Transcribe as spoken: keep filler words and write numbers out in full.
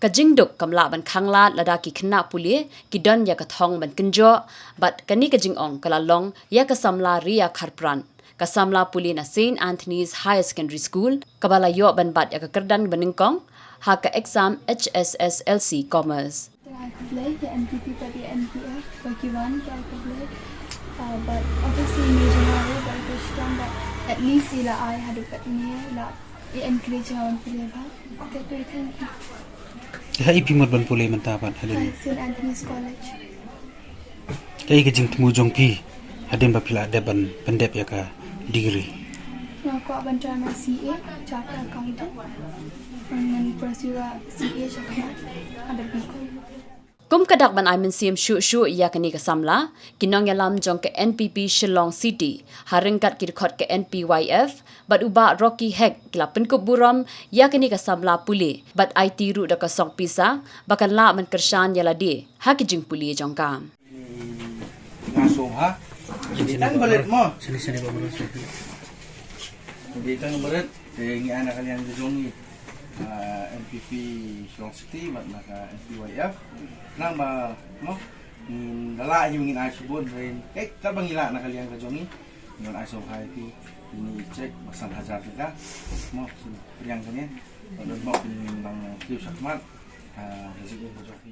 Ka jingduk kam lah ban khanglad lada ki khynnah pule ki don ïa ka thong ban kynjoh, bad kane ka jingong ka la long ïa ka samla Ria Kharpran, ka samla pule na St Anthony's Higher Secondary School, kaba la ïoh ban bat ïa ka kyrdan banyngkong ha ka exam H S S L C Commerce. Te ai khublei ïa N P P bad ïa N P F ba ki wan te ai khublei. Uh, but obviously me jong nga ruh ba ka shitom, but at least i la ai haduh katne, i la i encourage nga ban pule bha. Te to thank you. Te ha i phi mut ban pule mynta pat hadien? St Anthony's College. Kaei ka jingthmu jong phi hadien ba phi la dep ban pyndep ïa ka degree? Nga kwah ban try ma C A, Chartered Accountant. Ngan pursue C A shakhmat ha ka B Com. Kum ka dak ban ai mynsiem shuh shuh ïa kane ka samla, ki nongïalam jong ka N P P Shillong City ha ryngkat ki dkhot ka N P Y F bad u Bah Rocky Hek ki la pynkup burom ïa kane ka samla pule bad aiti ruh da ka song pisa ba kan lah ban kyrshan ïa lade ha ki jingpule jong ka. Nga sngewbha. Dei tang barit mo. Sini, sini, Bah Murad, sini. Dei tang barit, te ngi ai na ka liang ka jong ngi, ah, N P P Shillong City bad na ka N P Y F. Nang ba mo, ngin da lah hi ngin ai shibun, hynrei katba ngi lah na ka liang ka jong ngi, ngin ai sngewbha ïa phi. Ini check ba san hajar tyngka. Mo, sini, liang kane. Bad mo, ngin nang kiew shakhmat. Ah, jingim ka jong phi.